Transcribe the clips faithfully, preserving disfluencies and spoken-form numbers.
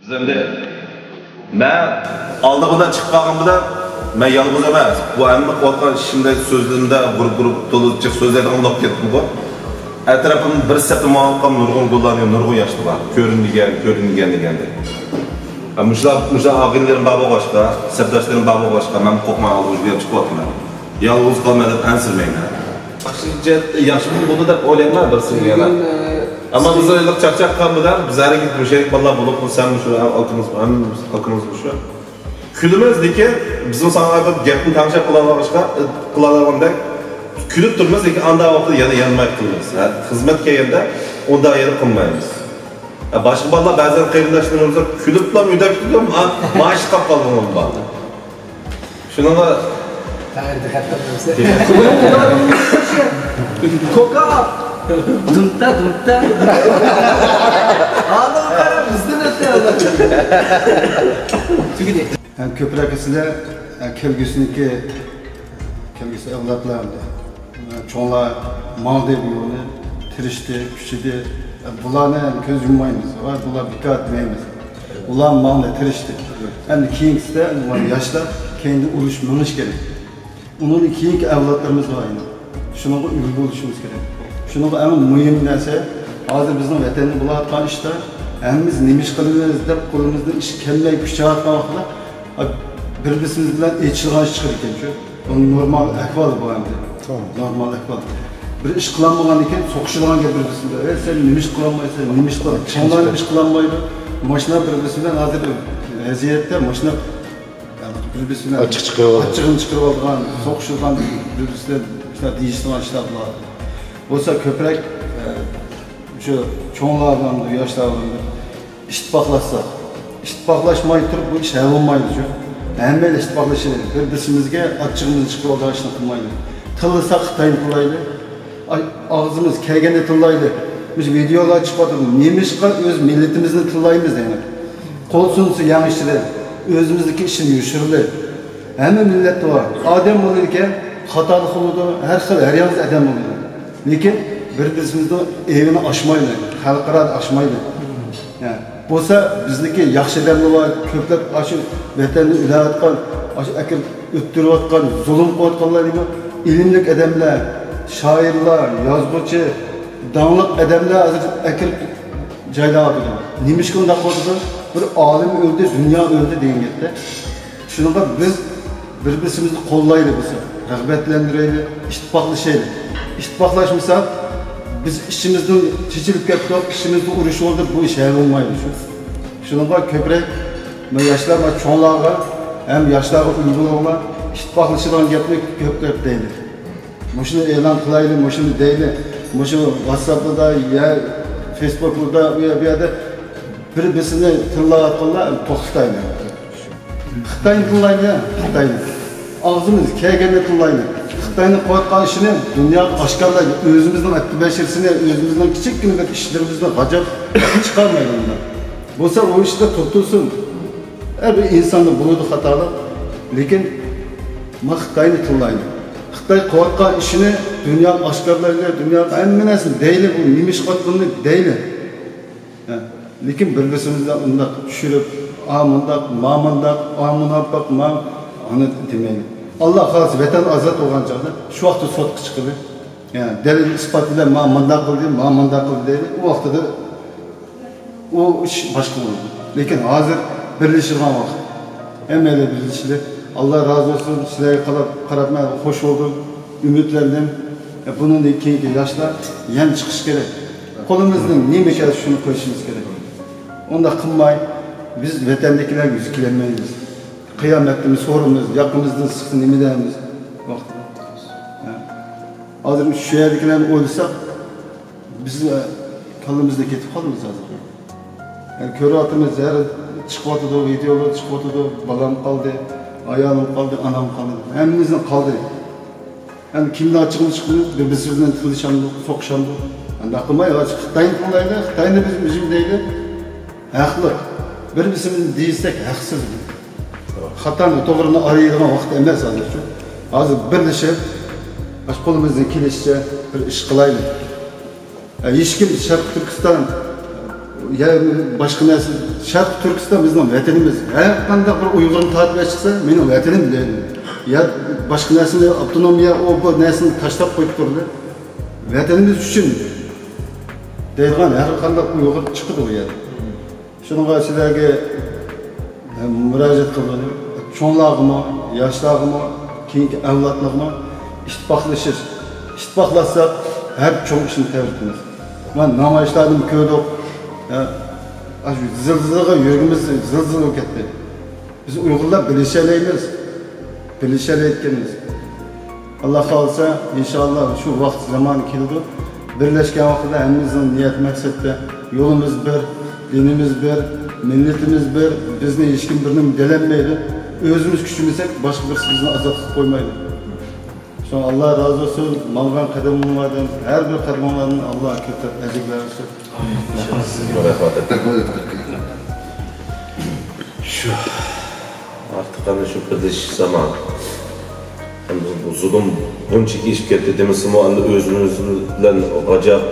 بىز ئەمدى، مەن ئالدى بىلەن چىقىپ قالغان بىلەن، مەن يالغۇز ئەمەس. بۇ ھەممە قىلىۋاتقان ئىشىمدە، سۆزلىرىمدە گۇرۇپ-گۇرۇپ، تولا جىق سۆزلەيدىغان بولۇپ كەتتىمغۇ. ئەتراپىمدا بىر سەپتە ماڭىۋاتقان نۇرغۇن گۈللەرنى، نۇرغۇن ياشلار بار. كۆرۈنگەن، كۆرۈنگەن دېگەندەك. مۇشۇلار، مۇشۇلار ئاغىنىلىرىم بار بولغاچقا، سەپداشلىرىم بار بولغاچقا، مەن قورقماي ئالدىغا يۈگۈرۈپ چىقىۋاتىمەن. يالغۇز قالىمەن دەپ ئەنسىرىمەيمەن. ياخشى جەھەتتە ياخشى بولىدۇ دەپ ئويلايمەن بىر سىنىگە. ئەمما بىز ئېنىق چاقچاق قىلغان بىلەن بىز ھەرگىز مۇشۇ يەردىكى بالىلار بولۇپمۇ سەن مۇشۇ ئاكىمىز، ھەممىمىز ئاكىمىز مۇشۇ. كۈلىمىز، لېكىن بىزنىڭ ساڭا بىر گەپنى تەڭشەپ قىلالايدىغان، قىلالايدىغاندەك كۈلۈپ تۇرىمىز، لېكىن ئانداق ۋاقىتتا يەنە يانماي قىلىمىز. ھە، خىزمەتكە كەلگەندە ئۇنداق يەنە قىلمايمىز. ھە، باشقا بالىلار بەزەن قېرىنداشلىرىمىز كۈلۈپلا مۇنداق كۈلىدۇ، ما-، مانا ئىشقاپ قالغان بار. شۇنىڭغا قەيەردە خەتەر بولسا. كوكا! دۇمتا، دۇمتا! ئادەم قارا بىزدىن ئۆتتى. تۈگىدى. ھەم كۆپرەك سىلەر، ھە، كەلگۈسىنىڭكى، كەلگۈسى ئەۋلادلار ئەمدى. چوڭلار ماڭدى بۇ يولنى، تىرىشتى، كۈچىدى. بۇلارنى ئەمدى كۆز يۇممايمىز، ۋاي بۇلار بىكار دېمەيمىز. ئۇلار ماڭدى، تىرىشتى. ئەمدى كېيىنكىسىدە ئۇلار ياشلار كەينىدىن ئۇرۇش مېڭىش كېرەك. ئۇنىڭدىن كېيىنكى ئەۋلادلىرىمىز بار يەنە. شۇنىڭغا ئۈلگە بولۇشىمىز كېرەك. شۇنىڭغا ئەڭ مۇھىم نەرسە، ھازىر بىزنىڭ ۋەتەندە بولۇۋاتقان ئىشتا ھەممىمىز نېمە ئىش قىلىمىز دەپ قولىمىزدىن ئىش كەلمەي كۈچەۋاتقان ۋاقىتتا، بىر-بىرسىمىز بىلەن ئېچىشىدىغان ئىش چىقىدىكەنچۇ. بۇ نورمال ئەھۋال بۇ ئەمدى. توغرا. نورمال ئەھۋال. بىر ئىش قىلالمىغاندىن كېيىن سوقۇشىدىغان گەپ بىر-بىرسى بىلەن. ئەي، سەن نېمە ئىش قىلالمايسەن، نېمە ئىش قىلالمايسەن؟ چوڭلار نېمە ئىش قىلالمايدۇ؟ ماشۇنداق بىر-بىرسى بىلەن ھازىر ۋەزىيەتتە ماشۇنداق بىر-بىرسى بىلەن ئاچچىق چىقىرىۋالىدۇ. ئاچچىقىنى چىقىرىۋالىدىغان، سوقۇشىدىغان، بىر-بىرسى بىلەن شۇنداق دېيىشىدىغان ئىشلار بولىدۇ. بولسا كۆپرەك، ئە، شۇ چوڭلار بىلەن، ياشلار بىلەن ئىتتىپاقلاشساق، ئىتتىپاقلاشماي تۇرۇپ بۇ ئىش ھەل بولمايدۇ. ھەممەيلەن ئىتتىپاقلىشىلى، بىر-بىرسىمىزگە ئاچچىقىمىزنى چىقىرىۋالىدىغان ئىشنى قىلمايلى. تىللىساق خىتاينى تىللايلى. ئاي، ئاغزىمىز كەلگەندە تىللايلى. مۇشۇ ۋىدېئولار چىقىۋاتىدۇ. نېمىشقا ئۆز مىللىتىمىزنى تىللايمىز دەيمەن. قول سۇنسا يەڭ ئىچىدە، ئۆزىمىزنىڭكى ئىشىنى يوشۇرىلى. ھەممە مىللەتتە بار. ئادەم بولىدىكەن، خاتالىق بولىدۇ، ھەر خىل، ھەر يالغۇز ئادەم بولىدۇ. لېكىن بىر-بىرىمىزنىڭ ئېۋىنى ئاشمايلى، خەلقئارادا ئاشمايلى. ھە. بولسا بىزنىڭكى ياخشى ئادەملەر بار، كۆپلەپ ئاشۇ ۋەتەندىن ئۆلۈۋاتقان، ئاشۇ ئەكىرىپ ئۆلتۈرۈۋاتقان، زۇلۇم قىلىۋاتقانلار نېمە؟ ئىلىملىك ئادەملەر، شائىرلار، يازغۇچى، داڭلىق ئادەملەر ھازىر ئەكىرىپ جايلاۋاتىدۇ. نېمىشقا ئۇنداق قىلىۋاتىدۇ؟ بىر ئالىم ئۆلدى، دۇنيا ئۆلدى دېگەن گەپتە. شۇنىڭغا بىز بىر-بىرسىمىزنى قوللايلى بولسا، رىغبەتلەندۈرەيلى، ئىتتىپاقلىشايلى. ئىتتىپاقلاشمىساق، بىز ئىچىمىزدىن چېچىلىپ كەتتۇق، ئىچىمىزدە ئۇرۇش بولدى، بۇ ئىش ھەل بولمايدۇ شۇ. شۇنىڭغا كۆپرەك مانا ياشلار، مانا چوڭلارغا ھەم ياشلارغا ئۈلگە بولۇڭلار، ئىتتىپاقلىشىدىغان گەپنى كۆپ-كۆپ دەيلى. مۇشۇنى ئېلان قىلايلى، مۇشۇنى دەيلى، مۇشۇ ۋاتساپلاردا يا فېيسبۇكلاردا ئۇ يەر بۇ يەردە بىر-بىرسىنى تىللاۋاتقانلار توختايلى. خىتاينى تىللايلى، خىتاينى. ئاغزىمىز كەلگەندە تىللايلى. خىتاينىڭ قىلىۋاتقان ئىشىنى دۇنياغا ئاشكارىلايلى. ئۆزىمىزنىڭ ئەتتە بەشىرىسىنى، ئۆزىمىزنىڭ كىچىككىنە بىر ئىشلىرىمىزنى غاجاپ چىقارمايلى ئۇنداق. بولسا ئۇ ئىشتا توختىسۇن. ھەر بىر ئىنساندا بولىدۇ خاتالىق. لېكىن ما خىتاينى تىللايلى. خىتاي قىلىۋاتقان ئىشىنى دۇنياغا ئاشكارىلايلى، دۇنياغا ھەممە نەرسىنى دەيلى، بۇ نېمە ئىش قىلىۋاتقىنىنى دەيلى. ھە، لېكىن بىر-بىرسىمىزنى ئۇنداق چۈشۈرۈپ، ئا مۇنداق، ما مۇنداق، ئا مۇناپىق، ما، ئۇنى دېمەيلى. ئاللا خالىسا ۋەتەن ئازاد بولغان چاغدا شۇ ۋاقىتتا سوتقا چىقىلى. يەنى دەلىل ئىسپات بىلەن ما مۇنداق قىلدى، ما مۇنداق قىلدى دەيلى. ئۇ ۋاقتىدا ئۇ ئىش باشقا بولىدۇ. لېكىن ھازىر بىرلىشىدىغان ۋاقىت. ھەممەيلەن بىرلىشىلى. ئاللا رازى بولسۇن. سىلەرگە قاراپ، قاراپ مەن خوش بولدۇم. ئۈمىدلەندىم. بۇنىڭدىن كېيىنكى ياشلار يەنە چىقىشى كېرەك. قولىمىزدىن نېمە كەلسە شۇنى قىلىشىمىز كېرەك. ئۇنداق قىلماي بىز ۋەتەندىكىلەرگە يۈز كېلەلمەيمىز. قىيامەتتىمۇ سورىمىز، ياقىمىزدىن سىقسا نېمە دەيمىز؟ ۋاقتىدا. ھە. ھازىر شۇ يەردىكىلەرنى ئويلىساق، بىز، ئە، كاللىمىزدا كېتىپ قالىمىز ھازىر. يەنى كۆرۈۋاتىمىز، ھەر چىقىۋاتىدۇ، ۋىدېئولار چىقىۋاتىدۇ، بالام قالدى، ئايالىم قالدى، ئانام قالدى، ھەممىمىزنىڭ قالدى. يەنى كىمنىڭ ئاچچىقىنى چىقىمىز، بىر-بىرسى بىلەن تىللىشامدۇق، سوقۇشامدۇق؟ ئانداق قىلماي، ھازىر خىتاينى تىللايلى، خىتاينى بىز ئۈجۈم دەيلى. ھەقلىق. بىر-بىرسىمىزنى دېيىشسەك ھەقسىز. خاتانى توغرىنى ئايرىيدىغان ۋاقىت ئەمەس ھازىرچۇ. ھازىر بىرلىشىپ، ئاشۇ قولىمىزدىن كېلىشىچە بىر ئىش قىلايلى. ھە، ھېچكىم شەرقىي تۈركىستان يا باشقا نەرسە، شەرقىي تۈركىستان بىزنىڭ ۋەتىنىمىز. ھەر قانداق بىر ئۇيغۇرنى تارتىپ ئەچىقسا، مېنىڭ ۋەتىنىم دەيدۇ. يا باشقا نەرسىنى، ئاپتونومىيە، ئۇ بۇ نەرسىنى تاشلاپ قويۇپ تۇرىدۇ. ۋەتىنىمىز ئۈچۈن دەيدىغان ھەر قانداق ئۇيغۇر چىقىدۇ بۇ يەردە. شۇنىڭغا سىلەرگە، ئە، مۇراجىئەت قىلغىنى، چوڭلارغىمۇ، ياشلارغىمۇ، كېيىنكى ئەۋلادلارغىمۇ ئىتتىپاقلىشىش. ئىتتىپاقلاشساق، ھەر چوڭ ئىشنى تەۋرىتىمىز. مانا نامايىشلاردىمۇ كۆردۇق. ئە، ئاشۇ زىلزىلىغا يۈرىكىمىز زىلزىلە بولۇپ كەتتى. بىز ئۇيغۇرلار بىرلىشەلەيمىز. بىرلىشەلەيدىكەنمىز. ئاللا خالىسا، ئىنشائاللا شۇ ۋاقىت زامانى كېلىدۇ. بىرلەشكەن ۋاقتىدا ھەممىمىزنىڭ نىيەت مەقسەتتە، يولىمىز بىر، دىنىمىز بىر، مىللىتىمىز بىر، بىزنى ھېچكىم بىرنېمە دېيەلمەيدۇ. ئۆزىمىز كۈچىمىسەك، باشقا بىرسى بىزنى ئازاد قىلىپ قويمايدۇ. شۇڭا ئاللا رازى بولسۇن، ماڭغان قەدىمىڭلاردىن، ھەر بىر قەدىمىڭلاردىن ئاللا كۆپلەپ ئەجىر بەرسۇن. رەھمەت. شۇ ئارتۇق ئەمدى شۇ بىرلىشىش زامانى. ئەمدى بۇ زۇلۇم بۇنچە ئېشىپ كەتتى دېمىسىمۇ، ئەمدى ئۆزىمىز بىلەن غاجاپ،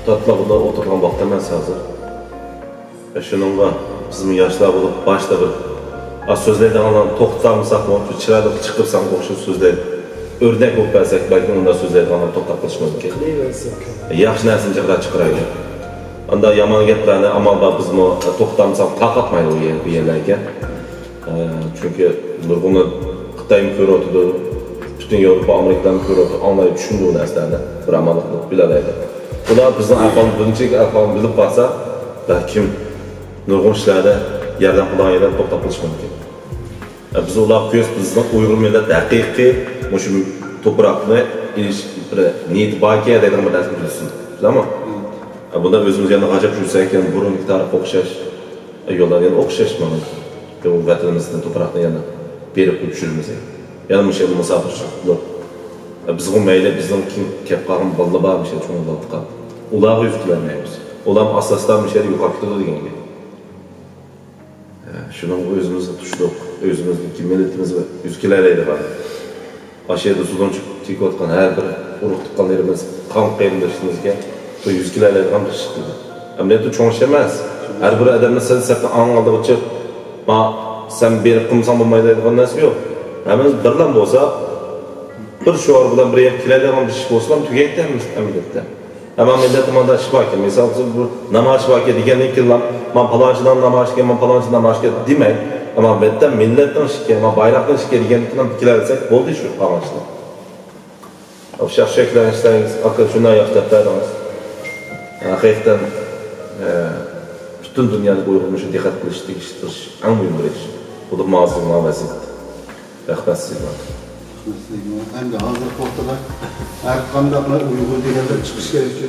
تاتلىقىدا ئولتۇرغان ۋاقىت ئەمەس ھازىر. شۇنىڭغا بىزمۇ ياشلار بولۇپ، باشتا بىر، ئا، سۆزلەيدىغانلارنى توختىتالمىساقمۇ، شۇ چىرايلىق چىقىپ ساڭا ئوخشاش سۆزلەيدۇ. ئۆرنەك بولۇپ بەرسەك، بەلكىم ئۇنداق سۆزلەيدىغانلار توختاپ قېلىشى مۇمكىن. ياخشى نەرسىنى جىقراق چىقىرايلى. ئاندا يامان گەپلەرنى ئامال بار بىزمۇ توختىتالمىساق تاقاتمايدۇ ئۇ يەر-، بۇ يەرلەرگە. ئە، چۈنكى نۇرغۇنى خىتايمۇ كۆرۈۋاتىدۇ، پۈتۈن ياۋروپا، ئامېرىكىلارمۇ كۆرۈۋاتىدۇ، ئاڭلايدۇ، چۈشىنىدۇ بۇ نەرسىلەرنى، بىر ئامانلىق بىلەلەيدۇ. ئۇلار بىزنىڭ ئەھۋالىمىزنى، بۇنچىلىك ئەھۋالىمىزنى بىلىپ قالسا، بەلكىم نۇرغۇن ئىشلاردا ياردەم قىلىدىغان يەرلەر توختاپ قېلىشى مۇمكىن. ئە، بىز ئۇلارغا كۆرسىتىپ، بىزنىڭ ئۇيغۇر مىللەت ھەقىقىي مۇشۇ توپراقنى ئېلىش بىر نىيىتى باركەن دەيدىغان بىر نەرسىنى بىلسۇن. بىلەمۇ؟ ئە، بۇنداق ئۆزىمىز يەنە غاجاپ يۈرسەك، يەنە بۇرۇنقى تارىخقا ئوخشاش يوللار يەنە ئوخشاش مانا. بۇ ۋەتىنىمىزنى، توپراقنى يەنە بېرىپ كۆچۈرىمىز. يەنە مۇشۇ يەردە مۇساپىرچىلىق قىلىپ، بىزغۇ مەيلى، بىزنىڭ كېيىن كەپ قالغان بالىلار بار، مۇشۇ يەردە چوڭ بولۇۋاتقان. ئۇلارغا يۈز كېلەلمەيمىز. ئۇلارمۇ ئاستا-ئاستا مۇشۇ يەردە يوقاپ كېتىدۇ دېگەن گەپ. شۇنىڭغا ئۆزىمىزگە تۇشلۇق، ئۆزىمىزنىڭكى مىللىتىمىزگە يۈز كېلەلەيدىغان. ئاشۇ يەردە زۇلۇم چېكىۋاتقان ھەر بىر ئۇرۇق تۇغقانلىرىمىز، قان قېرىندىشىمىزگە بىر يۈز كېلەلەيدىغان بىر ئىش قىلدى. ئەمەلىيەتتە چوڭ ئىش ئەمەس. ھەر بىر ئادەمنى سەن سەپنىڭ ئاڭ ئالدىغا چىق، ما، سەن بېرىپ قىلمىساڭ بولمايدۇ دەيدىغان نەرسە يوق. ھەممىمىز بىرلا بولسا، بىر شوئار بىلەن بىر يەرگە كېلەلەيدىغان بىر ئىش بولسىلا، تۈگەيتتى ھەممىسى ئەمەلىيەتتە. ئەمما مىللەتتە مانداق ئىش باركەن، مىسال ئۈچۈن، بۇ نامايىش باركەن دېگەندىن كېيىنلا، مانا پالانچىنىڭ نامايىشىكەن، مانا پالانچىنىڭ نامايىشىكەن دېمەي، ئەمما ئەلۋەتتە مىللەتنىڭ ئىشىكەن، مانا بايراقنىڭ ئىشىكەن دېگەندىن كېيىن كېلەلىسەك بولدى شۇ پالانچىنىڭ. ئوخشاش شەكىللەنگەن ئىشلەرنى ئاكا شۇنداق ياخشى دەپ بەردىڭىز. ھەقىقەتەن، ئە، پۈتۈن دۇنيانىڭ ئۇيغۇرلىرى شۇ دىققەت قىلىش، تېگىشلىك بىر ئىش، ئەڭ مۇھىم بىر ئىش. بۇ ماڭا سىزنىڭ ۋەزىيىتى. رەھمەت سىزگە. ئەمدى ھازىرقى ۋاقىتتا ھەر قانداق ئۇيغۇر دېگەندە چىقىش كېرەك شۇ.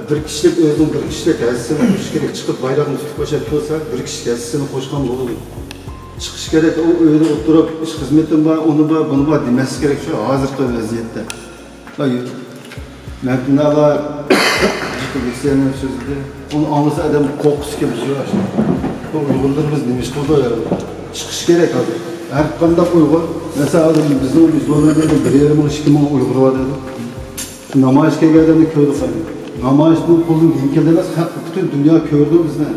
بىر كىشىلىك ئۆزىنىڭ بىر كىشىلىك ھەسسىسىنى قوشۇش كېرەك. چىقىپ بايراقنى تۇتۇپ باشلاپ تۇرسا، بىر كىشىلىك ھەسسىسىنى قوشقان بولىدۇ. چىقىش كېرەك، ئۇ ئۆيدە ئولتۇرۇپ، ئىش خىزمىتىم بار، ئۇنى بار، بۇنى بار دېمەسلىك كېرەك شۇ ھازىرقى ۋەزىيەتتە. مەمتىمىنلار ۋەكسىيەنىڭ سۆزىدە، ئۇنى ئاڭلىسا ئادەم قورققۇسى كېلىدۇ شۇ. بۇ ئۇيغۇرلىرىمىز نېمە ئىش قىلىدۇ يا؟ چىقىش كېرەك ھازىر. ھەر قانداق ئۇيغۇر، مەسىلەن، ھازىر بىزنىڭ مېزبانلىرىمىزدا بىر يېرىم مىڭ، ئىككى مىڭ ئۇيغۇر بار دېدى. نامايىش كەلگەنلەرنى كۆردۇق. نامايىشنىڭ قولىدىن كېلىن كەلدى ئەمەس، خەق پۈتۈن دۇنيا كۆردى بىزنى.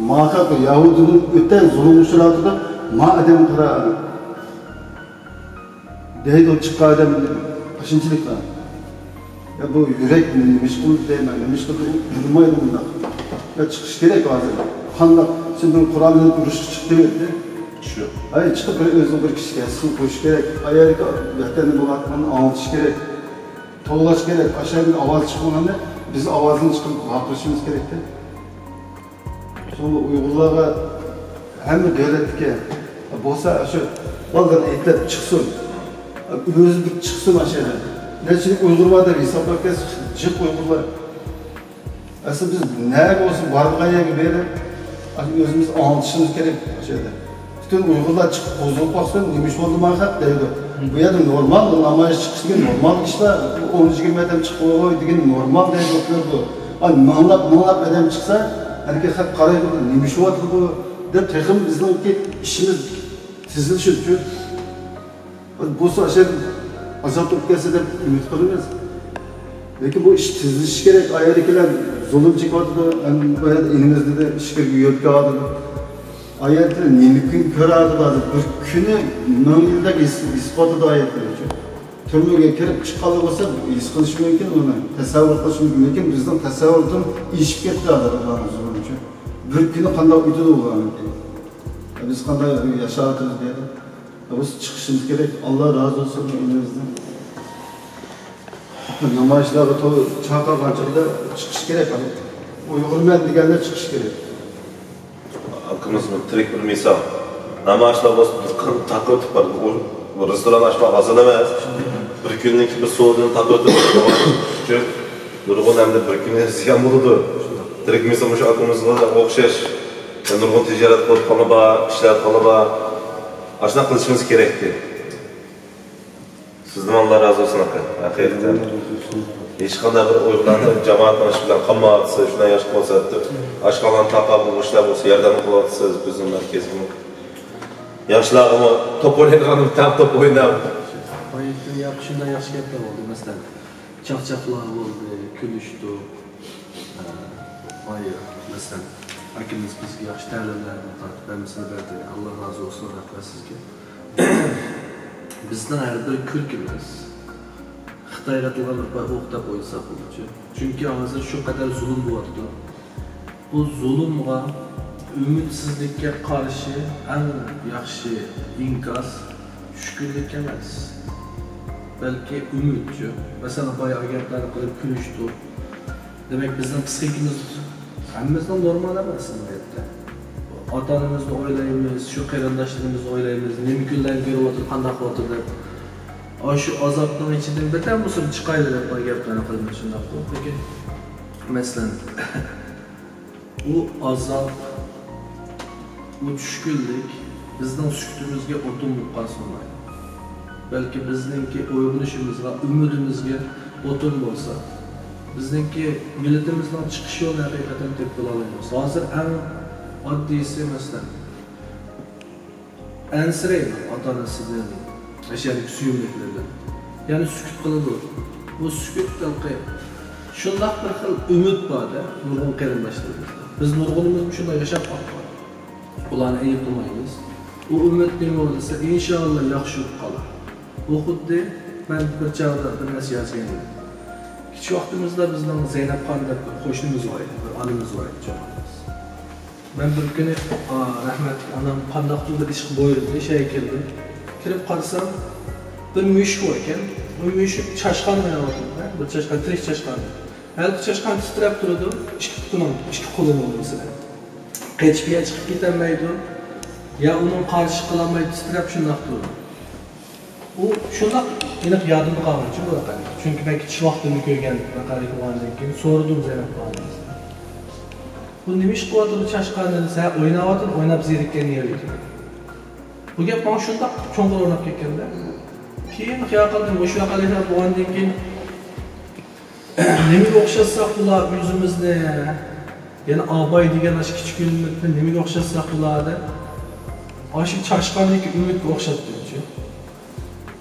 ما خەق يەھۇدىيدىن ئۆتە زۇلۇمغا ئۇچراۋاتىدۇ. ما ئادەم قارا. دەيدۇ چىققان ئادەم ئاشۇنچىلىكلا. يا بۇ يۈرەك نېمە ئىش قىلدى دەيمەن، نېمە ئىش قىلدى، ئۇ تۇرمايدۇ بۇنداق. يا چىقىش كېرەك ھازىر. قانداق، سەن بىر قورال بىلەن ئۇرۇشقا چىق دېمەيدۇ. شۇ. ھەي، چىقىپ بىر ئۆزىنىڭ بىر كىشىلىك ھەسسىسىنى قويۇش كېرەك. ئايالىكى ۋەتەندە بولۇۋاتقاننى ئاڭلىتىش كېرەك. توۋلاش كېرەك. ئاشۇ يەردىن ئاۋاز چىقمىغاندا بىز ئاۋازىنى چىقىرىپ ۋارقىرىشىمىز كېرەكتە. شۇڭا ئۇيغۇرلارغا ھەممە دۆلەتتىكى بولسا شۇ بالىلارنى ئېيتىپ چىقسۇن. ئۆزى بىر چىقسۇن ئاشۇ يەردىن. نەچچىلىك ئۇيغۇر بار دەپ ھېسابلاپ كەلسە، جىق ئۇيغۇرلار. ئەسلى بىز نەگە بولسا بارىدىغان يەرگە بېرىپ، ئاشۇ ئۆزىمىز ئاڭلىتىشىمىز كېرەك ئاشۇ يەردە. پۈتۈن ئۇيغۇرلار چىقىپ قوزغىلىپ باقسۇن، نېمە ئىش بولدى مانا خەق دەيدۇ. بۇ يەردە نورمال، نامايىش چىقىش دېگەن نورمال ئىشلار. ئون يىگىرمە ئادەم چىقىپ قوي دېگەن نورمال دەيدۇ، كۆرىدۇ. ئا، مىڭلاپ، مىڭلاپ ئادەم چىقسا، ئەركە خەق قارايدۇ، نېمە ئىش بولۇۋاتىدۇ بۇ دەپ، تېخىمۇ بىزنىڭكى ئىشىمىز تېزلىشىدۇ. بولسا ئاشۇ ئازاد بولۇپ كەتسە دەپ ئۈمىد قىلىمىز. لېكىن بۇ ئىش تېزلىشىشى كېرەك. ئايالىكىلەر زۇلۇم چېكىۋاتىدۇ، ئەمدى بۇ يەردە ئىنىمىز دېدى، ئىچكىرىگە يۆتكەۋاتىدۇ. ئايەتلەر نېمە كۈن كۆرەدۇ ھازىر؟ بىر كۈنى مىڭ يىلدەك ھېس، ھېس قىلىۋاتىدۇ ئايەتلەر ئۈچۈن. تۈرمىگە كىرىپ چىققانلىقى بولسا ھېس قىلىش مۇمكىن ئۇنى، تەسەۋۋۇر قىلىش مۇمكىن. لېكىن بىزنىڭ تەسەۋۋۇردىن ئېشىپ كەتتى ھازىر ئۇلارنىڭ زۇلۇمى ئۈچۈن. بىر كۈنى قانداق ئۆتىدۇ ئۇلارنىڭكى؟ بىز قانداق ياشاۋاتىمىز بۇ يەردە؟ بىز چىقىشىمىز كېرەك. ئاللا رازى بولسۇن ئىنىمىزدىن. نامايىشلارغا تو-، چاقىرغان چاغدا چىقىش كېرەك. ئۇيغۇرمەن دېگەندە چىقىش كېرەك. ئاكىمىز بىر تىرىك بىر مىسال. نامايىشلار بولسا دۇكان تاقىۋېتىپ بارىدۇ. ئۇ، ئۇ رېستوران ئاچماق ئاسان ئەمەس. بىر كۈننىڭ بىر سودىنى تاقىۋېتىپ ئۈچۈن نۇرغۇن ئەمدى بىر كۈنى زىيان بولىدۇ. تىرىك مىسال مۇشۇ ئاكىمىزغا ئوخشاش. نۇرغۇن تىجارەت قىلىۋاتقانلار بار، ئىشلەۋاتقانلار بار. ئاشۇنداق قىلىشىمىز كېرەكتى. سىزدىن ئاللا رازى بولسۇن، ئاكا. ھەقىقەتەن. ھېچقانداق بىر ئۇيغۇرلارنىڭ جامائەتنىڭ ئىشى بىلەن قالمايۋاتىسىز، شۇنداق ياخشى قىلىۋاتىسىز. ئاشخانىلارنى تاقاپ، بۇ ئىشلار بولسا ياردەم قىلىۋاتىسىز، بىزنىڭ مەركەزگىمۇ. ياشلارغىمۇ توپ ئوينايدىغان تەڭ توپ ئويناپ. بايىتتىن ياق-، شۇنداق ياخشى گەپلەر بولدى، مەسىلەن، چاقچاقلار بولدى، كۈلۈشتۇق. ئە، بايا، مەسىلەن، ئاكىمىز بىزگە ياخشى تەلىملەرنى تارتىپ ھەممىسىنى بەردى. ئاللا رازى بولسۇن، رەھمەت سىزگە. بىزنىڭ ھەر بىر كۈلكىمىز خىتايغا ئېتىلغان بىر پاي ئوق دەپ ئويلىساق بولىدۇ. چۈنكى ھازىر شۇ قەدەر زۇلۇم بولۇۋاتىدۇ. بۇ زۇلۇمغا، ئۈمىدسىزلىككە قارشى ئەڭ ياخشى ئىنكاس چۈشكۈنلۈك ئەمەس، بەلكى ئۈمىدچۇ. مەسىلەن، بايا گەپلەرنى قىلىپ كۈلۈشتۇق. دېمەك، بىزنىڭ پسىخىكىمىز ھەممىمىزنىڭ نورمال ئەمەس ئەمەلىيەتتە. ئاتا-ئانىمىزنى ئويلايمىز، شۇ قېرىنداشلىرىمىزنى ئويلايمىز، نېمە كۈنلەرنى كۆرۈۋاتىدۇ، قانداق بولۇۋاتىدۇ دەپ. ئاشۇ ئازابنىڭ ئىچىدىن بىردەم بولسىمۇ چىقايلى دەپ بايا گەپلەرنى قىلىمىز، شۇنداققۇ؟ لېكىن، مەسىلەن، ئۇ ئازاب، ئۇ چۈشكۈنلۈك بىزنىڭ سۈكۈتىمىزگە ئوتۇن بولۇپ قالسا بولمايدۇ. بەلكى بىزنىڭكى ئويغىنىشىمىزغا، ئۈمىدىمىزگە ئوتۇن بولسا، بىزنىڭكى مىللىتىمىزنىڭ چىقىش يولىنى ھەقىقەتەن تېپىپ بولالايمىز. ھازىر ئەڭ ئاددىيسى، مەسىلەن، ئەنسىرەيدۇ ئاتا-ئانىسىدىن، ئەشەدىكى سۆيۈملۈكلىرىدىن. يەنى سۈكۈت قىلىدۇ. بۇ سۈكۈت ھېلىقى شۇنداق بىر خىل ئۈمىد بار-دە، نۇرغۇن قېرىنداشلىرىمىزدا. بىز نۇرغۇنىمىز شۇنداق ياشاپ باققان. ئۇلارنى ئەيىبلىمەيمىز. ئۇ ئۈمىد نېمە بولسا، ئىنشائاللا ياخشى بولۇپ قالار. بۇ خۇددى مەن بىر چاغدا بىر نەرسە يازغان ئىدىم. كىچىك ۋاقتىمىزدا بىزنىڭ زەينەپخان دەپ بىر قوشنىمىز بار ئىدى، بىر ئانىمىز بار ئىدى، چوڭ ئانىمىز. مەن بىر كۈنى، ئا، رەھمەتلىك ئانام قانداقتۇر بىر ئىشقا بۇيرۇدى، شەيگە كىردىم. كىرىپ قارىسام، بىر مۈشۈك بار ئىكەن. بۇ مۈشۈك چاشقان ئويناۋاتىدۇ، بىر چاشقان، تىرىك چاشقان. ھېلىقى چاشقان تىترەپ تۇرىدۇ، ئىككى پۇتىنىڭ، ئىككى قولىنىڭ ئورىسىدا. قېچىپ يا چىقىپ كېتەلمەيدۇ، يا ئۇنىڭ قارشى قىلالمايدۇ، تىترەپ شۇنداق تۇرىدۇ. ئۇ شۇنداق ئېنىق يادىمدا قالغانچۇ بۇ ۋەقەلىك. چۈنكى مەن كىچىك ۋاقتىمدا كۆرگەن ۋەقەلىك بولغاندىن كېيىن سورىدىم زەينەپ خانىمدىن. بۇ نېمە ئىش قىلىۋاتىدۇ چاشقان دېسە، ھە، ئويناۋاتىدۇ، ئويناپ زېرىككەن يەرگە. بۇ گەپ ماڭا شۇنداق چوڭقۇر ئورناپ كەتكەندە. كېيىن خىيال قىلدىم، مۇشۇ ۋەقەلىك بولغاندىن كېيىن نېمىگە ئوخشاتساق بولا ئۆزىمىزنى؟ يەنە ئاباي دېگەن ئاشۇ كىچىك ئۈمىدنى نېمىگە ئوخشاتساق بولا دەپ، ئاشۇ چاشقاندىكى ئۈمىدكە ئوخشاتتىمچۇ.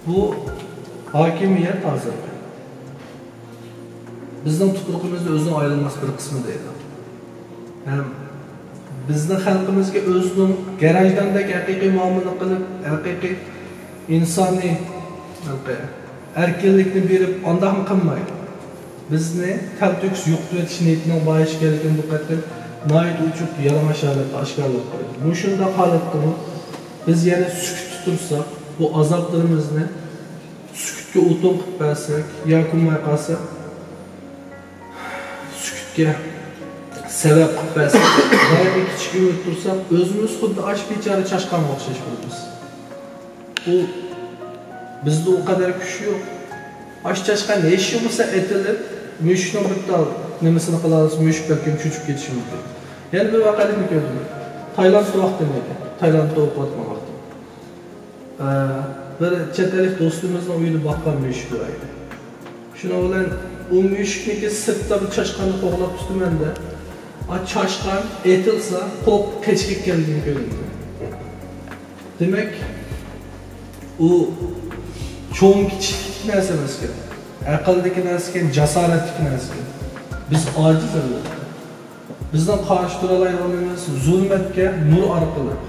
بۇ ھاكىمىيەت ھازىرقى بىزنىڭ تۇپرىقىمىزدا ئۆزىنىڭ ئايرىلماس بىر قىسمى دەيدۇ. ھەم بىزنىڭ خەلقىمىزگە ئۆزىنىڭ گەرەجداندەك ھەقىقىي مۇئامىلە قىلىپ، ھەقىقىي ئىنسانىي ئەركىنلىكنى بېرىپ، ئانداقمۇ قىلمايدۇ. بىزنى تەلتۆكۈس يوقىتىۋېتىش نىيىتىنىڭ بار ئىكەنلىكىنى بۇ قېتىم ناھايىتى ئوچۇق، يالىڭاچ ھالەتتە ئاشكارىلاپ قويدى. مۇشۇنداق ھالەتتىمۇ بىز يەنە سۈكۈتتە تۇرساق، بۇ ئازابلىرىمىزنى سۈكۈتكە ئوتۇن قىلىپ بەرسەك، ياكى بولماي قالسا، سۈكۈتكە سەۋەب قىلىپ بەرسەك، دائىم كىچىك ئۈمىد تۇرساق، ئۆزىمىز خۇددى ئاشۇ بىچارە چاشقانغا ئوخشاش بولىمىز. ئۇ، بىزدە ئۇ قەدەر كۈچ يوق. ئاشۇ چاشقان ھېچ بولمىسا ئېتىلىپ، مۈشۈكنىڭ بىر تال نېمىسىنى قىلالىسا، مۈشۈك بەلكىم چۆچۈپ كېتىشى مۇمكىن. يەنە بىر ۋەقەلىكنى كۆردۈم. تايلاندتا ۋاقتىم ئىدى. تايلاندتا ئوقۇۋاتقان ۋاقتىم. ئە، بىر چەت ئەللىك دوستىمىزنىڭ ئۆيىدە باققان مۈشۈك بار ئىدى. شۇنىڭ بىلەن ئۇ مۈشۈكنىڭكى سىرتتا بىر چاشقاننى قوغلاپ تۇتىمەن-دە، ئا، چاشقان ئېتىلسا، قورقۇپ قېچىپ كەتكەنلىكىنى كۆردۈم. دېمەك، ئۇ چوڭ-كىچىكلىك نەرسە ئەمەسكەن، ئەقىلدىكى نەرسىكەن، جاسارەتتىكى نەرسىكەن. بىز ئاجىز، ئەلۋەتتە. بىزنىڭ قارشى تۇرالايدىغىنىمىز زۇلمەتكە نۇر ئارقىلىق،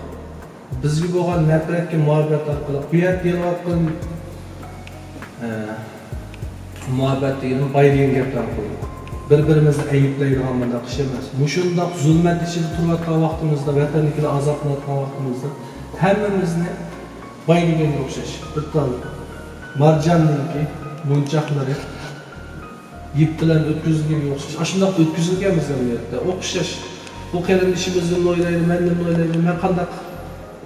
بىزگە بولغان نەپرەتكە مۇھەببەت ئارقىلىق، بۇ يەردە دېيىلىۋاتقان، ئە، مۇھەببەت دېگىنىم باي دېگەن گەپلەر قىلىدۇ. بىر-بىرىمىزنى ئەيىبلەيدىغان بۇنداق ئىش ئەمەس. مۇشۇنداق زۇلمەت ئىچىدە تۇرۇۋاتقان ۋاقتىمىزدا، ۋەتەندىكىلەر ئازابلىنىۋاتقان ۋاقتىمىزدا ھەممىمىزنى باي دېگەنگە ئوخشاش بىر تال مارجاننىڭكى مونچاقلىرى يىپ بىلەن ئۆتكۈزۈلگەنگە ئوخشاش. ئاشۇنداق ئۆتكۈزۈلگەن بىز ئەمەلىيەتتە. ئوخشاش. بۇ قېرىندىشىمىزنى ئويلايدۇ، مەننى ئويلايدۇ، مەن قانداق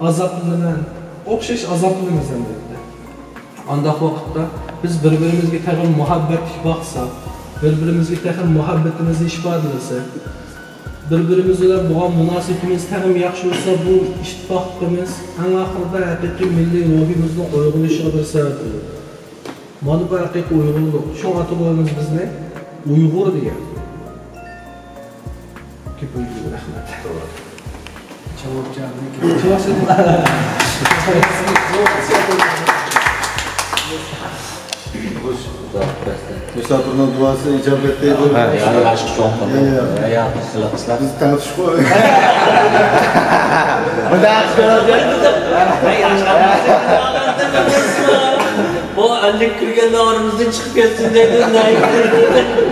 ئازابلىنىمەن. ئوخشاش ئازابلىنىمىز ئەمەلىيەتتە. ئانداق ۋاقىتتا بىز بىر-بىرىمىزگە تېخىمۇ مۇھەببەتلىك باقساق، بىر-بىرىمىزگە تېخىمۇ مۇھەببىتىمىزنى ئىپادىلىسەك، بىر-بىرىمىز بىلەن بولغان مۇناسىۋىتىمىز تېخىمۇ ياخشى بولسا، بۇ ئىتتىپاقلىقىمىز ئەڭ ئاخىرىدا ھەقىقىي مىللىي روھىمىزنىڭ ئويغىنىشىغا بىر سەۋەب بولىدۇ. مانا بۇ ھەقىقىي ئۇيغۇرلۇق. شۇڭا ئاتا-بوۋىمىز بىزنى ئۇيغۇر دېگەن. كۆپىنچە رەھمەت. توغرا. جاۋاب جاۋابنى مۇساپىرنىڭ دۇئاسى ئىجابەت دەيدۇ. ھە، يا، يا، يا، يا، يا، قىلىپ، قىلىپ. بىز تەڭتۇشقۇ. بۇ ئەللىك كىرگەندە ئارىمىزدىن چىقىپ كەتسۇن دەيدۇ.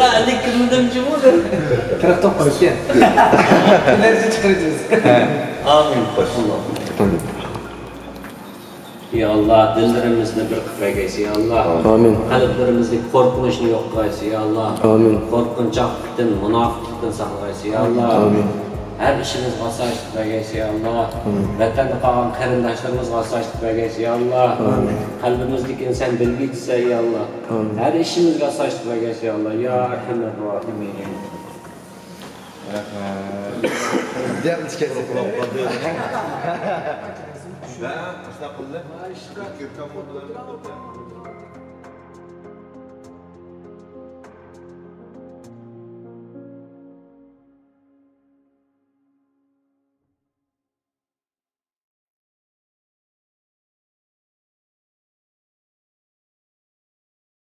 ئەللىك كىرمىدىم جۇمۇ. قىرىق توققۇز ئىكەن. نەرسە چىقىرىسىز. ئامىن. خوش. يا ئاللا، دىللىرىمىزنى بىر قىلىپ بەرگەيسى، يا ئاللا. ئامىن. قەلبلىرىمىزدىكى قورقۇنچنى يوق قىلغايسى، يا ئاللا. ئامىن. قورقۇنچاقلىقتىن، مۇناپىقلىقتىن ساقلىغايسى، يا ئاللا. ئامىن. ھەر ئىشىمىزغا ئاسايىشلىق بەرگەيسى، يا ئاللا. ئامىن. ۋەتەندە قالغان قېرىنداشلىرىمىزغا ئاسايىشلىق بەرگەيسى، يا ئاللا. ئامىن. قەلبىمىزدىكىنى سەن بىلگۈچىسەن، يا ئاللا. ئامىن. ھەر ئىشىمىزگە ئاسايىشلىق بەرگەيسى، يا ئاللا. يا ئەرھەمەر راھىمىن. رەھمەت. دەم چىقىرسىز.